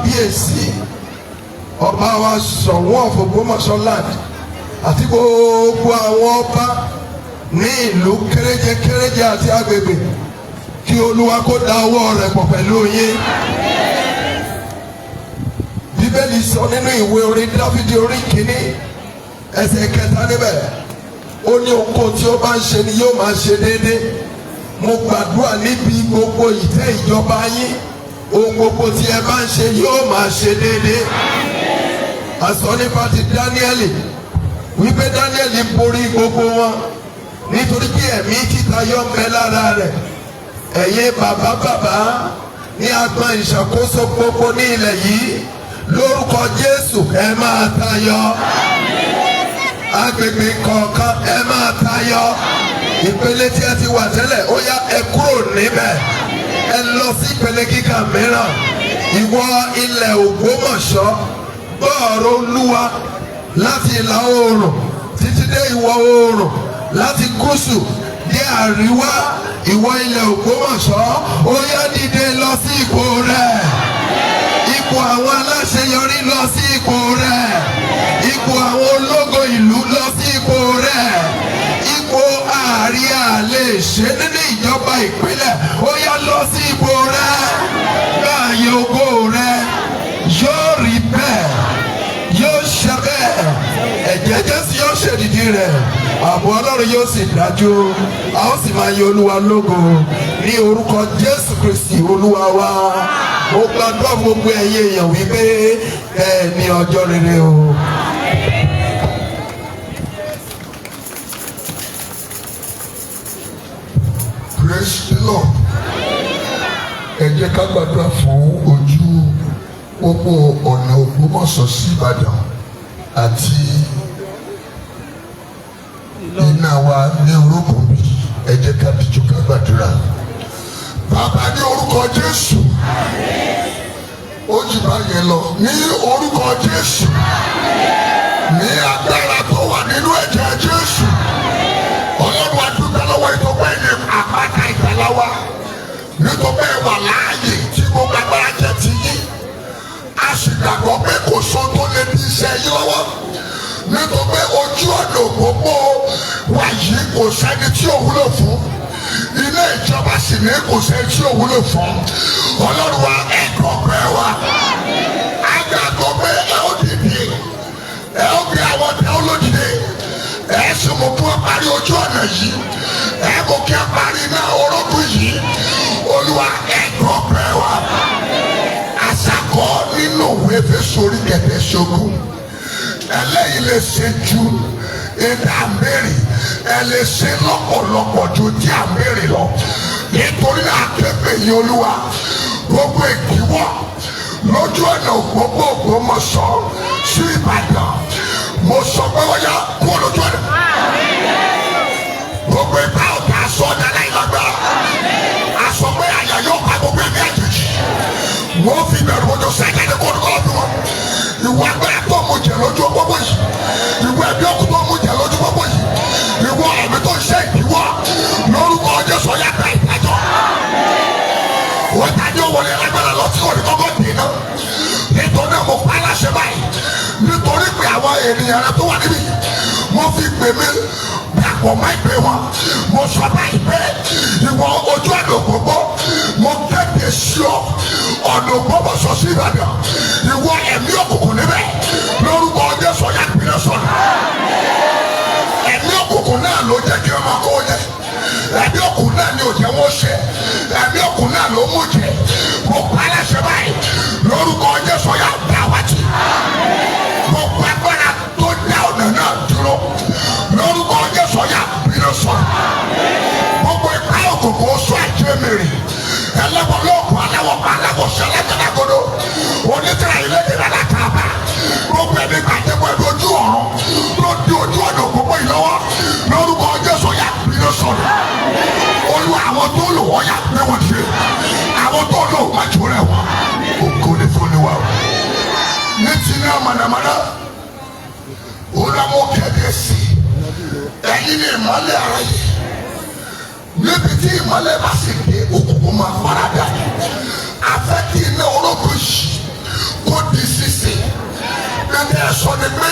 Kábíyèsí ọba wa Ṣọ̀ún of Ògbómọ̀ṣọ́ land àti gbogbo àwọn ọba ní ìlú kéréje kéréje àti agbègbè, kí Olúwa kó da ọwọ́ rẹ̀ pọ̀ pẹ̀lú yín. Bíbélì sọ nínú ìwé orin Dáfídì orí 1 ẹsẹ̀ 3 níbẹ̀, ó ní ohunkóhun tí ó bá ń ṣe ni yóò máa ṣe déédéé. Mo gbàdúrà, níbi gbogbo ìtẹ́ ìjọba yín, ohun gbogbo tí ẹ bá ń ṣe yóò máa ṣe déédéé. A sọ nípa ti Dáníẹ́lì wípé Dáníẹ́lì borí gbogbo wọn nítorí pé ẹ̀mí títayọ ń bẹ lára rẹ̀. Ẹ̀yin bàbá bàbá ní agbọn ìṣàkóso gbogbo ní ilẹ̀ yìí, lórúkọ Jésù, ẹ máa tayọ. Agbègbè kọ̀ọ̀kan, ẹ máa tayọ. Ìpele tí ẹ ti wà tẹ́lẹ̀, ó yá, ẹ kúrò níbẹ̀, ẹ lọ sí ìpele gíga mìíràn. Ìwọ ilẹ̀ Ògbómọ̀ṣọ́, gbọ́ ọ̀rọ̀ Olúwa. Láti ìlà oòrùn títí dé ìwọ̀ oòrùn, láti gúúsù dé àríwá, ìwọ ilẹ̀ Ògbómọ̀ṣọ́, ó yá, dìde lọ sí ipò rẹ̀, ipò àwọn aláṣeyọrí. Lọ sí ipò rẹ̀, ipò àwọn ológo ìlú. Lọ sí ipò rẹ̀, ipò ààrẹ àlè ṣe nínú ìjọba ìpínlẹ̀. Ó yá, lọ sí ipò rẹ̀, gbààyè ògo rẹ̀. Yóò rí bẹ́ẹ̀, yóò ṣe bẹ́ẹ̀. Ẹ̀jẹ̀ Jésù yóò ṣèdìdí rẹ̀, ààbò Ọlọ́run yóò sì dájú, a ó sì máa yìn Olúwa lógo ní orúkọ Jésù Kristi Olúwa wa. Mo gbàdúrà fún gbogbo ẹ̀yin èèyàn wípé ẹ ní ọjọ́ rere o. Praise the Lord. Ẹ jẹ́ ká gbàdúrà fún ojú pópó ọ̀nà Ògbómọ̀ṣọ́ sí Ìbàdàn àti iná wa ní orókùn bí. Ẹ jẹ́ ká dijú ká gbàdúrà. Bàbá, ní orúkọ Jésù, ó jù báyẹn lọ. Ní orúkọ Jésù, ní agbára tó wà nínú ẹ̀jẹ̀ Jésù, Ọlọ́run, adúgbò lọ́wọ́ ìtọ́pẹ́ ní àpáta ìgbàlá wa, nítorí ẹ wà láàyè tí gbogbo agbára jẹ́ ti yín. A sì gbàgbọ́ pé kò sọ tó lè di iṣẹ́ yín lọ́wọ́, nítorí pé ojú ọ̀nà òpópó wa yìí, kò sẹ́ni tí ò wúlò fún. Ilé ìjọba sì ní kò sẹ́ni tí ò wúlò fún. Ọlọ́run wa, ẹ̀kọ́ pẹ́ wa. A gbàgbọ́ pé ẹ ó dìde, ẹ ó gbé àwọn tẹ ó lódìde, ẹ sì mú kí wọ́n parí ojú ọ̀nà yìí, ẹ mú kí wọ́n parí iná orókùn yìí. Olúwa, ẹ̀kọ́ pẹ́ wa. Àṣàkọ́ nínú ìwé Éfésù orí 26, ẹlẹ́yìí lè ṣe ju èdè àmbèrè, ẹ lè ṣe lọ́pọ̀lọpọ̀ ju tí àmbèrè lọ. Nítorí náà, képe yín, Olúwa, gbogbo ìdíwọ́ lójú ọ̀nà òpópó Ògbómọ̀ṣọ́ sí Ìbàdàn, mo sọ pé wọ́n yá kúrò lójú ọ̀nà. Gbogbo ìgbà ọ̀tá aṣọ ọ̀dà láìlágbára, aṣọ pé àyà yóò pa gbogbo ẹ̀mí àjèjì, wọ́n fi bẹ̀rù ojú sẹ́jáde kó kọ́ fún wọn. Ìwọ agbára tó mú jẹ lójú pópó yìí, ìwọ ẹ̀mí òkú tó mú jẹ lójú pópó yìí, ìwọ ẹ̀mí tó ń ṣe ìdíwọ́, lórúkọ Jésù, ọ̀yà gba ìdájọ́. Wọ́n ta ní òwòlé lágbára lọ tí wọ́n ní kọ́kọ́ dènà. Nítorí náà, mo pa aláṣẹ báyìí, nítorí pé àwọn ènìyàn rẹ tó wà níbí, mo fi pè mí dàpọ̀ mọ́ ìpè wọn, mo sọ báyìí pé ìwọ ojú ọ̀nà òpópó, mo kéde sí ọ, ọ̀nà Ògbómọ̀ṣọ́ sí Ìbàdàn, ìwọ ẹ̀mí òkùnkùn níbẹ̀, lórúkọ Jésù, ọ̀yà gbiná sọ̀nù. Ẹ̀mí òkùnkùn náà ló jẹ́ kí ọmọ kó yẹ, ẹ̀mí òkùnkùn náà ni ò jẹ́ wọ́n ṣe, ẹ̀mí òkùnkùn náà ló mú jẹ. Mo pa aláṣẹ báyìí, lórúkọ Jésù, ọ̀yà dáwàtì. Gbogbo agbára tó dá ọ̀nà náà dúró, lórúkọ Jésù, ọ̀yà gbiná sọ̀nù. Gbogbo ìpá òkùnkùn, oṣù àjẹmìrì, ẹlẹ́wọ̀n lóògùn, aláwọ̀ aláwọ̀ sẹlẹ̀kẹ̀dàgodo, onítìrà ìlẹ́dẹ̀rẹ̀ alákàbà, gbogbo ẹ̀mí gbàjẹ́gbọ́ ẹ̀mí ojú ọ̀run ló di ojú ọ̀nà òpópó yìí lọ́wọ́, lórúkọ Jésù, ọ̀yà gbiná sọ̀nù. Olúwa, àwọn tó lò wọ́n, yà gbé wọn ṣe. Àwọn tó lò má jò rẹ̀ wọ́n. Ògo ni fún ni wa o. Ní ti ní mọ̀nàmọ́ná, olùwàmọ̀ kéde sí ẹ̀yin ní ìmọ́lẹ̀ ara yìí. Níbi tí ìmọ́lẹ̀ bá sì dé, òkùnkùn máa farada. Afẹ́ kí iná orókùn yìí Kó di sísè. Nígbà ẹ sọ ni pé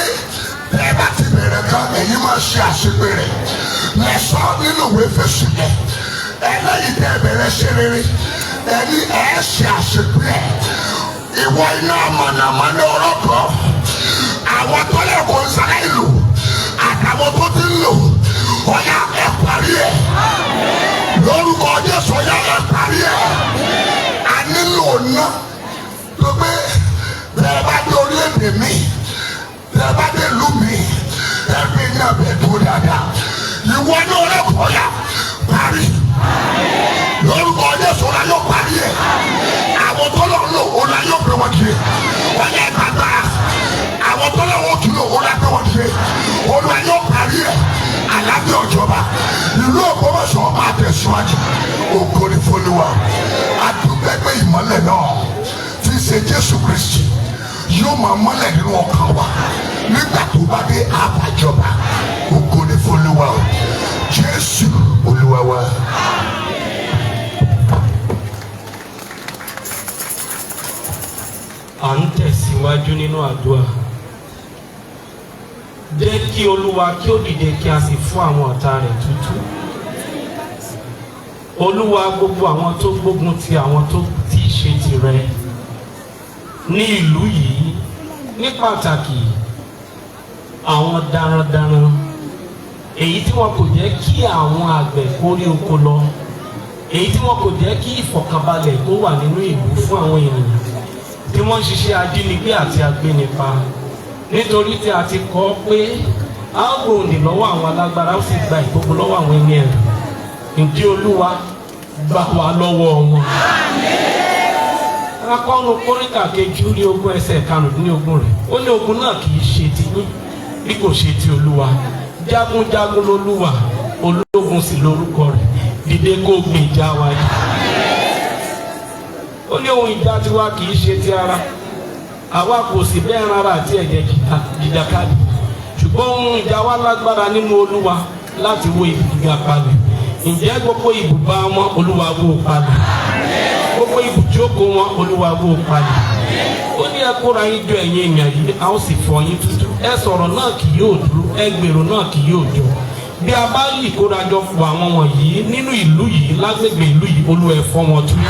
tẹ́ ẹ bá ti bẹ̀rẹ̀ kan, ẹ̀yin máa ṣe àṣepé rẹ̀. Lẹ́sọ̀ nínú ìwé Éfésù yẹn. Ẹlẹ́yìí tẹ́ ẹ bẹ̀rẹ̀ ṣe rere, ẹni ẹ̀ ṣe àṣepé ẹ̀. Ìwọ iná mọ̀nàmọ́ná ọ̀rọ̀ kan, àwọn tó lè kó sáré lò àtàwọn tó ti ń lò, ọ̀yà ẹ̀ parí ẹ̀ lórúkọ Jésù. Ọ̀yà ẹ̀ parí ẹ̀. A nílò ná tó pé bẹ́ẹ̀ bá dé orílẹ̀-èdè mi, bẹ́ẹ̀ bá dé ìlú mi, ẹ̀mí náà bẹ́ẹ̀ tó dáadáa. Ìwọ ní ọlọ́kọ̀ ọ̀yà parí lórúkọ Jésù. Ọ̀la yóò parí ẹ̀. Àwọn tó lọ lò, ọ̀la yóò gbé wọn kiri. Ọ̀yà ìgbàgbà àwọn tó lọ wọ́n kiri, ọ̀la gbé wọn kiri. Ọ̀la yóò parí ẹ̀. Àlàáfíà ọ̀jọba ìlú Ògbómọ̀ṣọ́ máa tẹ̀síwájú. Ògo ni f'Olúwa. Adúgbẹ́gbẹ́ ìmọ́lẹ̀ náà tí í ṣe Jésù Kristi yóò máa mọ́lẹ̀ nínú ọkàn wa. Nígbà tó bá dé, àbájọba. Ògo ni f'Olúwa o. Jésù Olúwa wa. À ń tẹ̀síwájú nínú àdúrà. Jẹ́ kí Olúwa kí ó dìde, kí a sì fún àwọn ọ̀tá rẹ̀ tútù. Olúwa, gbogbo àwọn tó gbógun ti àwọn tó ti ṣe tirẹ̀ ní ìlú yìí, ní pàtàkì àwọn darandaran, èyí tí wọn kò jẹ́ kí àwọn àgbẹ̀ kó rí oko lọ, èyí tí wọn kò jẹ́ kí ìfọ̀kànbalẹ̀ kó wà nínú ìlú fún àwọn ènìyàn, tí wọ́n ń ṣiṣẹ́ ajínigbé àti agbénipa, nítorí tí a ti kọ pé a ó gbòǹdè lọ́wọ́ àwọn alágbára, ó sì gba ìgbógun lọ́wọ́ àwọn ẹni ẹ̀rù. Ǹjẹ́ Olúwa, gbà wá lọ́wọ́ wọn. Akọ́nu Kóríkà kejì ó lé 20 ẹsẹ̀ 15 rẹ̀, ó ní ogun náà kì í ṣe ti yín bí kò ṣe ti Olúwa. Jagunjagun lolúwa, ológun sì lórúkọ rẹ̀. Dìde kó gbèjà wa yìí. Ó ní ohun ìjà tiwa kì í ṣe ti ara, àwa kò sì bẹ́ẹ̀ rárá àti ẹ̀jẹ̀ jìjàkadì, ṣùgbọ́n ohun ìjà wa lágbára nínú Olúwa láti wó ibi gíga palẹ̀. Ǹjẹ́ gbogbo ibùba wọn, Olúwa, wó palẹ̀. Gbogbo ibùjókòó wọn, Olúwa, wó palẹ̀. Ó ní ẹ kóra yín jọ, ẹ̀yin èèyàn yìí, a ó sì fọ́ yín tútù. Ẹ sọ̀rọ̀ náà kì yóò dúró, ẹ gbèrò náà kì yóò jọ. Bí a bá rí ìkórajọpọ̀ àwọn wọ̀nyí nínú ìlú yìí, lágbègbè ìlú yìí, Olúwa, ẹ fọ́ wọn tútù.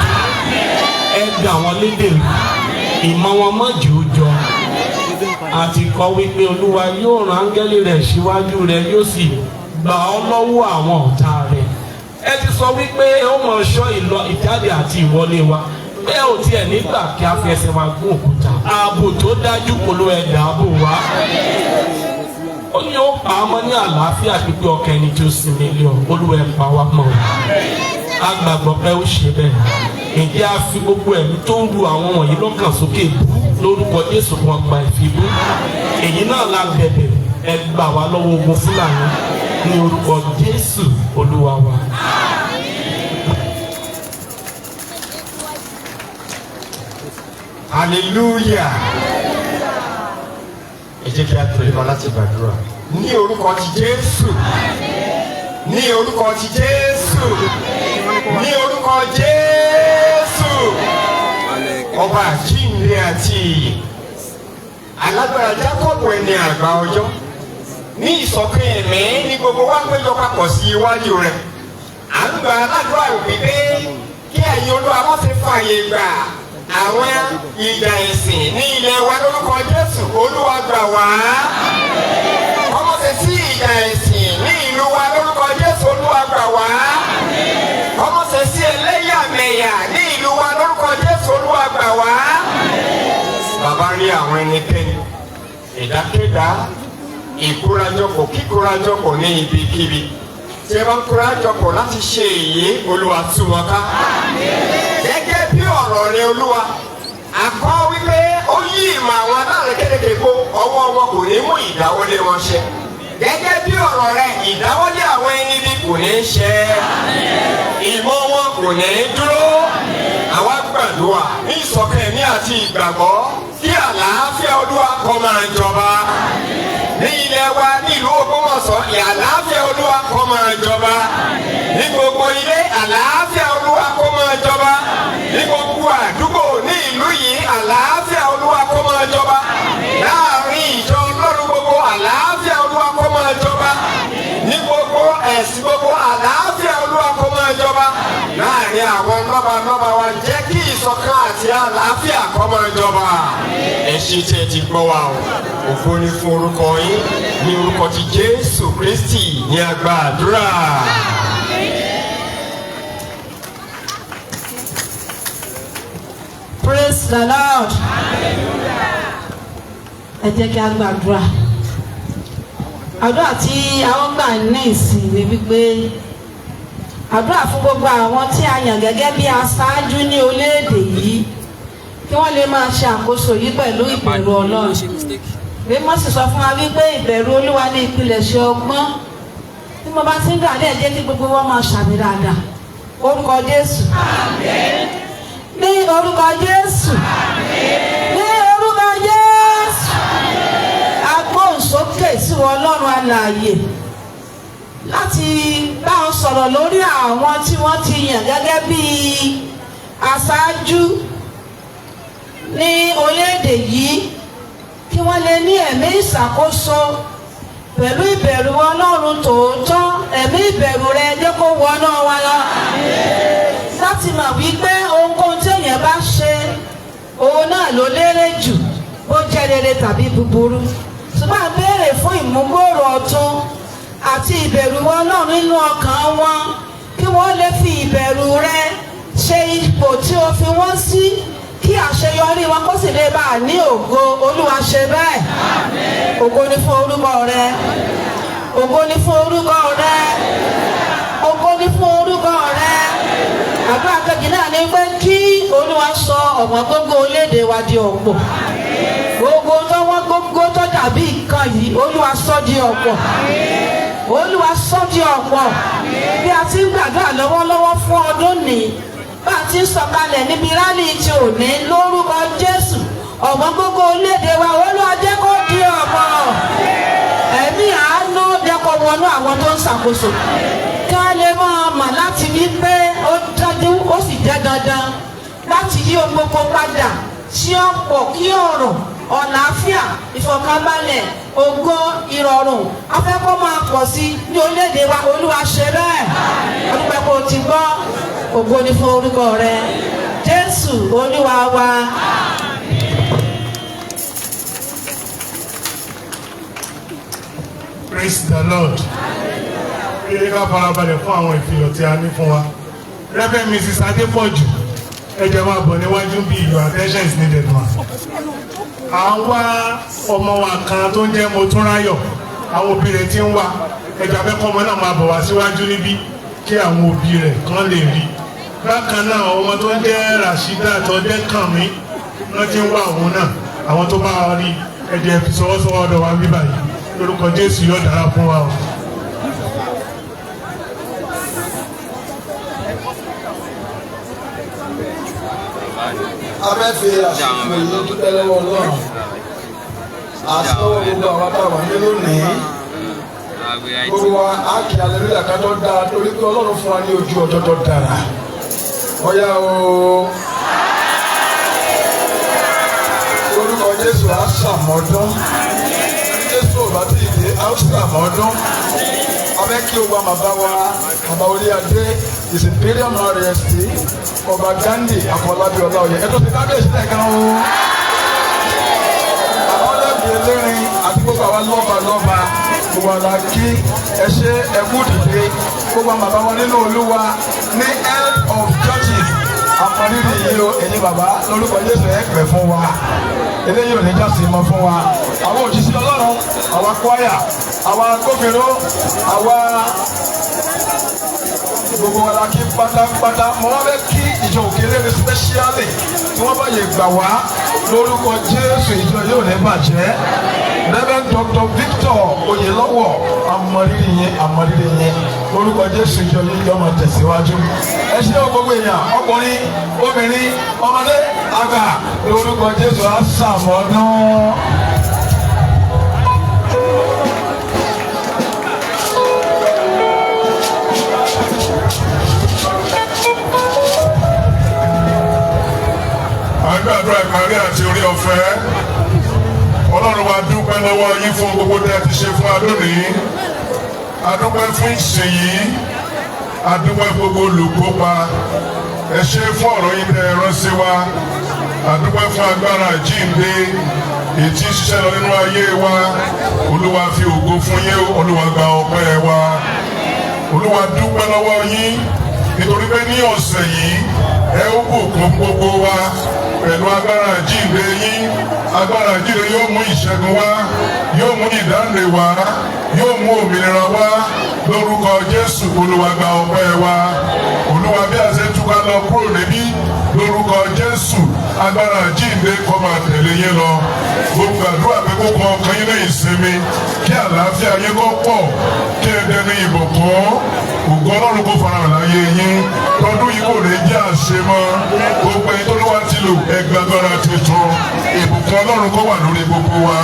Ẹ dà wọn lédè rú. Ìmọ̀ wọn mọ̀ jù ú jọ. Àti kọ wípé Olúwa yóò rán áńgẹ́lì rẹ̀ síwájú rẹ̀, yóò sì gbà ọ́ lọ́wọ́ àwọn ọ̀tá rẹ̀. Ẹ ti sọ wípé ó mọ̀ ṣọ́ ìlọ ìjáde àti ìwọlé wa, bẹ́ẹ̀ ò tiẹ̀ nígbà kí a fi ẹsẹ̀ wa gún òkúta. Ààbò tó dájú, Olúwa, ẹ dáàbò wá. Ó ní ó pa á mọ́ ní àlàáfíà pípé ọkàn ẹni tí ó sinmi lé ọ. Olúwa, ẹ pa wá mọ́ o. A gbàgbọ́ pé ó ṣe bẹ́ẹ̀. Ǹjẹ́ a fi gbogbo ẹ̀mí tó ń ru àwọn wọ̀nyí lọ́kàn sókè bú lórúkọ Jésù, kan gba ìfibú. Èyí náà la bẹ̀bẹ̀. Ẹ gbà wá lọ́wọ́ ogun Fúlàní ní orúkọ Jésù Olúwa wa. Hallelujah. Ẹ jẹ́ kí a tẹríba láti gbàdúrà. Ní orúkọ ti Jésù, ní orúkọ ti Jésù, ní orúkọ Jésù, ọba àjíǹde àti ìyè, alágbára Jákọ́bù, ẹni àgbà ọjọ́, ní ìṣọ̀kan ẹ̀mí ní gbogbo wa péjọ papọ̀ sí iwájú rẹ̀, à ń gba aládùúrà wípé kí ẹ̀yin Olúwa má ṣe fààyè gbà àwọn ìjà ẹ̀sìn ní ilẹ̀ wa lórúkọ Jésù. Olúwa, gbà wá. Ọmọ ṣe sí ìjà ẹ̀sìn ní ìlú wa lórúkọ Jésù. Olúwa, gbà wá. Ọmọ ṣe sí ẹlẹ́yàmẹ̀yà ní ìlú wa lórúkọ Jésù. Olúwa, gbà wá. Bàbá, rí àwọn ẹnikẹ́ni, ìdákẹ́dá, ìkórajọpọ̀ kíkórajọpọ̀ ní ibikíbi tí ẹ bá ń kórajọpọ̀ láti ṣe èyí, Olúwa, tú wọn ká gẹ́gẹ́ bí ọ̀rọ̀ rẹ. Olúwa, àkọ́ wípé ó yí ìmọ̀ àwọn aláàrẹ kó ọwọ́ wọn kò ní mú ìdáwọ́lé wọn ṣẹ. Gẹ́gẹ́ bí ọ̀rọ̀ rẹ, ìdáwọ́lé àwọn ẹni bí kò ní ṣẹ, ìmọ̀ wọn kò ní dúró. Àwa gbàdúrà ní ìṣọ̀kan ẹ̀mí àti ìgbàgbọ́ kí àlàáfíà Olúwa kó máa jọba ní ilẹ̀ wa ní ìlú Ògbómọ̀ṣọ́. Àlàáfíà Olúwa kó máa jọba ní gbogbo ilé. Àlàáfíà Olúwa kó máa jọba ní gbogbo àdúgbò ní ìlú yìí. Àlàáfíà Olúwa kó lọ́balọ́ba wa, jẹ́ kí ìṣọ̀kan àti àlàáfíà kó máa jọba. Ẹ ṣé tí ẹ ti gbọ́ wa o. Ògo ni fún orúkọ yín. Ní orúkọ ti Jésù Kristi ní a gba àdúrà. Praise the Lord. Ẹ jẹ́ kí a gbàdúrà. Àdúrà tí a ó gbà ní ìsìn ni wípé àdúrà fún gbogbo àwọn tí a yàn gẹ́gẹ́ bí aṣáájú ní orílẹ̀-èdè yìí, kí wọ́n lè máa ṣe àkóso yìí pẹ̀lú ìbẹ̀rù Ọlọ́run. Mímọ́ sì sọ fún wa wípé ìbẹ̀rù Olúwa ní ìpilẹ̀ṣẹ̀ ọgbọ́n. Bí mo bá ti ń gbà díẹ̀, jẹ́ kí gbogbo wọn máa ṣàmì dáadáa. Orúkọ Jésù. Ní orúkọ Jésù. Ní orúkọ Jésù. Agbóhùnsókè sí wọn, Ọlọ́run alààyè, láti bá wọn sọ̀rọ̀ lórí àwọn tí wọ́n ti yàn gẹ́gẹ́ bí aṣáájú ní orílẹ̀-èdè yìí, kí wọ́n lè ní ẹ̀mí ìṣàkóso pẹ̀lú ìbẹ̀rù Ọlọ́run tòótọ́. Ẹ̀mí ìbẹ̀rù rẹ, jẹ́ kó wọnú wa lọ, láti mọ̀ wípé ohunkóhun tí èèyàn bá ṣe, òun náà ló lérè jù, bó jẹ́ rere tàbí búburú. Ṣùgbọ́n à ń béèrè fún ìmúgbòòrò ọ̀tun àti ìbẹ̀rù Ọlọ́run nínú ọkàn wọn, kí wọ́n lè fi ìbẹ̀rù rẹ ṣe ipò tí o fi wọ́n sí, kí àṣeyọrí wọn kó sì lè bá a ní ògo. Olúwa, ṣe bẹ́ẹ̀. Ògo ni fún orúkọ rẹ. Ògo ni fún orúkọ rẹ. Ògo ni fún orúkọ rẹ. Àdúrà kejì náà ni pé kí Olúwa sọ ọ̀wọ́n gógó orílẹ̀-èdè wa di ọ̀pọ̀. Gbogbo tó wọ́n gógó tó dàbí nǹkan yìí, Olúwa sọ di ọ̀pọ̀. Olúwa, sọ di ọ̀pọ̀. Bí a ti ń gbàdúrà lọ́wọ́lọ́wọ́ fún ọdún ní, bá a ti ń sọ̀kalẹ̀ níbi rally ti òní, lórúkọ Jésù, ọ̀wọ́n gógó orílẹ̀-èdè wa, Olúwa, jẹ́ kó di ọ̀pọ̀. Ẹ̀mí àánú, jẹ́ kó wọnú àwọn tó ń ṣàkóso, ká lè máa mọ̀ láti wí pé ó dájú, ó sì jẹ́ dandan láti yí ohun gbogbo padà sí ọ̀pọ̀, kí ọ̀rọ̀ ọ̀làáfíà, ìfọ̀kànbalẹ̀, ògo, ìrọ̀rùn afẹ́kọ́ máa pọ̀ sí ní orílẹ̀-èdè wa. Olúwa, ṣe bẹ́ẹ̀. Olùpẹ̀ kò ti gbọ́. Ògo ni fún orúkọ rẹ, Jésù Olúwa wa. Praise the Lord. Ilé ká farabalẹ̀ fún àwọn ìfihàn tí a ní fún wa. Reverend Mrs. Adépọ̀jù, ẹ jẹ́ máa bọ̀ níwájú bí. Your attention is needed, ma. À ń wá ọmọ wa kan tó ń jẹ́ Motúnráyọ̀. Àwọn òbí rẹ̀ ti ń wá. Ẹ jẹ́ afẹ́kọ́ ọmọ náà máa bọ̀ wá síwájú níbí kí àwọn òbí rẹ̀ kán lè rí. Bákan náà, ọmọ tó ń jẹ́ Rashida tó ń jẹ́ Kànmí, wọ́n ti ń wá òun náà. Àwọn tó bá wa rí, ẹ jẹ́ fi sọwọ́sọwọ́ ọ̀dọ̀ wa bíbáyìí. Lórúkọ Jésù, yóò dára fún wa o. A fẹ́ fi àsìkò yìí dúpẹ́ lọ́wọ́ Ọlọ́run àti lọ́wọ́ gbogbo àwọn tá a wà ní lónìí. Gbogbo wa á kí aleluya ká tó dáa, torí pé Ọlọ́run fún wa ní ojú ọjọ́ tó dára. Ọ̀yá o, lórúkọ Jésù, á ṣàmọ́dún. Jésù ò bá tí ì dé, á ṣàmọ́dún. A fẹ́ kí o gba bàbá wa, bàbá orí adé, His Imperial Majesty Ọba Ghandi Afọlábí Ọláoyè. Ẹ tó ti kábíyèsí lẹ́ẹ̀kan o. Àwọn ọlọ́ọ̀bì elérin àti gbogbo àwa lọ́ba lọ́ba, gbogbo àlà kí ẹ ṣe, ẹkú dìde. Gbogbo àwọn bàbá wọn nínú Olúwa ní head of churches, àmọ̀rírì yìí o. Ẹ̀yin bàbá, lórúkọ Jésù, ẹ pẹ́ fún wa. Eléyìí ò ní jásí mọ́ fún wa. Àwọn òṣìṣẹ́ Ọlọ́run, àwa kwaya, àwa agbófinró, àwa gbogbo wa la kí pátápátá. Mo wá fẹ́ kí ìjọ Òkèlérè specially tí wọ́n bá yẹ gbà wá. Lórúkọ Jésù, ìjọ yóò ní bàjẹ́. Reverend Dr. Victor Oyelọ́wọ̀, amọ̀rírì yẹn, amọ̀rírì yẹn. Lórúkọ Jésù, ìjọ yìí yóò máa tẹ̀síwájú. Ẹ ṣé o, gbogbo èèyàn, ọkùnrin, obìnrin, ọmọdé, àgbà. Lórúkọ Jésù, á sàmọ́dún. Àgbàdúrà ìparí àti orí ọ̀fẹ́. Ọlọ́run wa, dúpẹ́ lọ́wọ́ yín fún gbogbo tí a ti ṣe fún wa lónìí. A dúpẹ́ fún ìsìn yìí. Adúpẹ́ gbogbo olùkópa. Ẹ ṣé fún ọ̀rọ̀ yín tẹ́ ẹ rán sí wa. Adúpẹ́ fún agbára àjíǹde èyí tí ń ṣiṣẹ́ lọ nínú ayé wa. Olúwa fi ògo fún yín, Olúwa gba ọpẹ́ wa. Olúwa dúpẹ́ lọ́wọ́ yín nítorí pé ní ọ̀sẹ̀ yìí ẹ ó bùkún gbogbo wa pẹ̀lú agbára àjíǹde yín. Agbára àjíǹde yóò mú ìṣẹ́gun wá, yóò mú ìdáǹdè wá, yóò mú òmìnira wá lórúkọ Jésù. Olúwa gba ọpẹ́ wa. Olúwa, bí a ṣe túká lọ kúrò níbí, lórúkọ Jésù, agbára àjíǹde kó máa tẹ̀lé yín lọ. Gbogbo àdúrà pé kó kan ọkàn yín ní ìsinmi, kí àlàáfíà yín kó pọ̀, kí ẹ dẹni ìbùkún. Ògo Ọlọ́run kó farahàn láyé yín. Tọdún yìí kò ní jẹ́ àṣemọ́. Gbogbo ẹni tó ló wá ti lò ẹgbàgbára tuntun, ìbùkún Ọlọ́run kó wà lórí gbogbo wa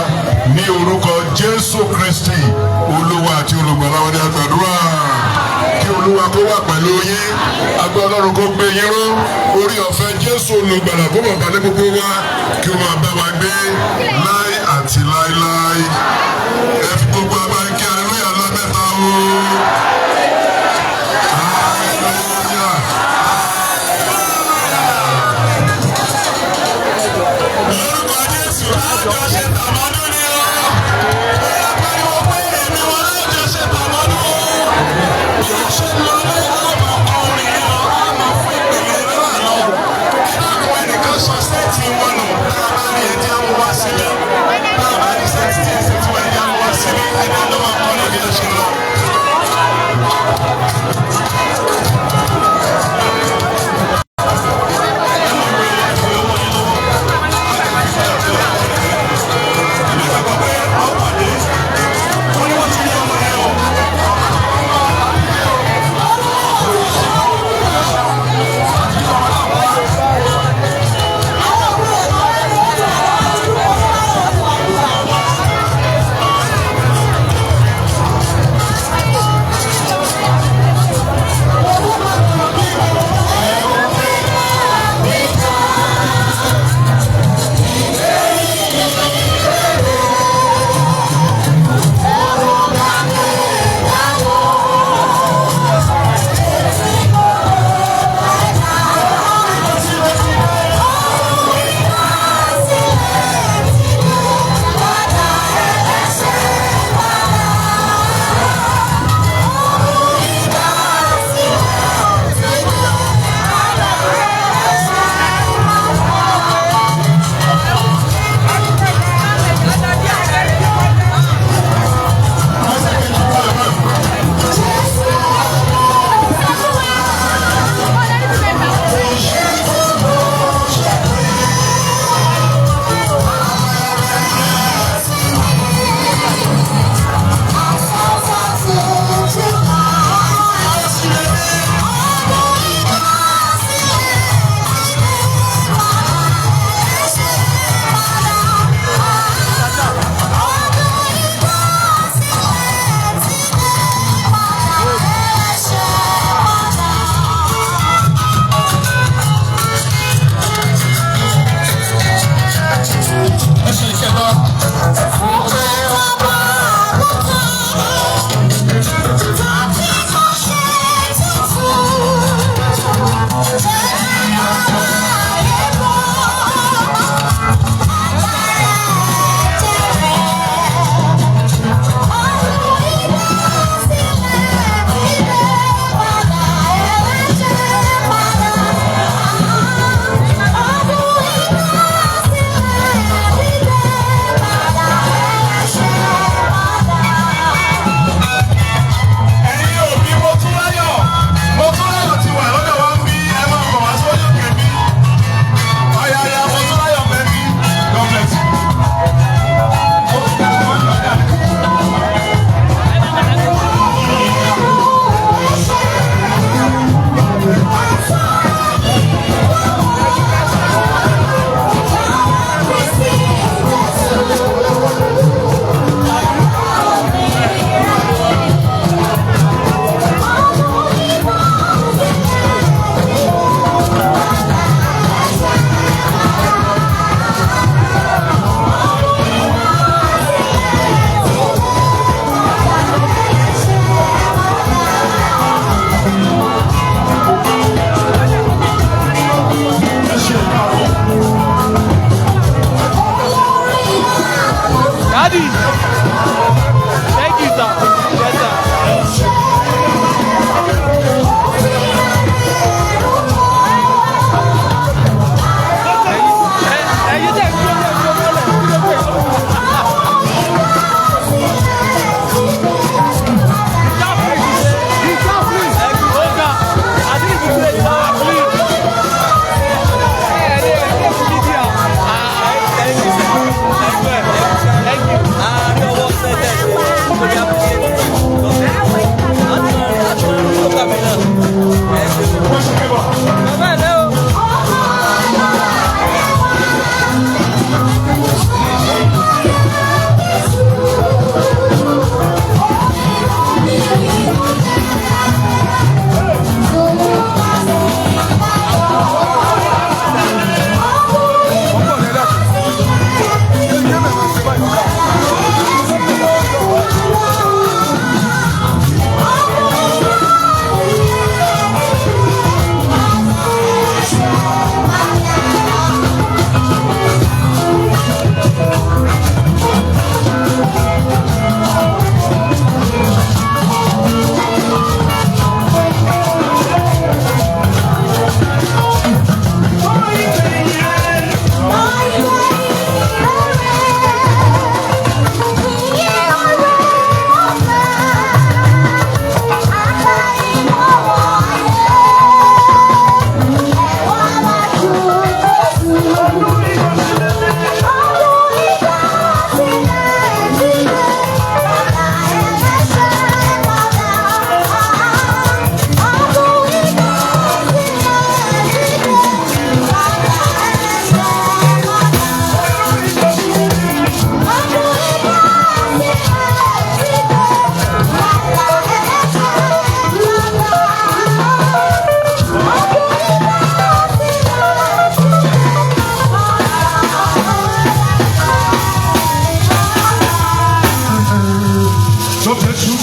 ní orúkọ Jésù Kristi, Olúwa àti Olùgbàlà wa ní àgbàdúrà. Kí Olúwa kó wà pẹ̀lú yín. Agbára Ọlọ́run kó gbé yín ró. Orí ọ̀fẹ́ Jésù Olùgbàlà kó máa bá ní gbogbo wa, kí ó máa bá wa gbé láé àti láéláé. Ẹ fi gbogbo agbára kí aleluya lámẹ́ta o. Hallelujah. Lórúkọ Jésù, àjọṣe tàmọ́dún ni ó. Bóyá pariwo pé èmi wọn lájọṣe tàmọ́dún o. Ṣé lọ lẹ́yìn àmọ́ ọkùnrin yìí lọ àmọ́ fún ìpele náà lọ. Ẹ dákun, ẹnìkan sọ set wọn nù. Tá a bá rí, ẹjẹ́ àwọn wá sílé. Tá a bá rí set tí ẹsẹ̀ tí wọ́n, ẹjẹ́ àwọn wá sílé. Ẹjẹ́ ló máa kọ́ lóde ọ̀ṣun lọ.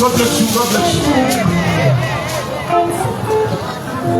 God bless you. God bless you.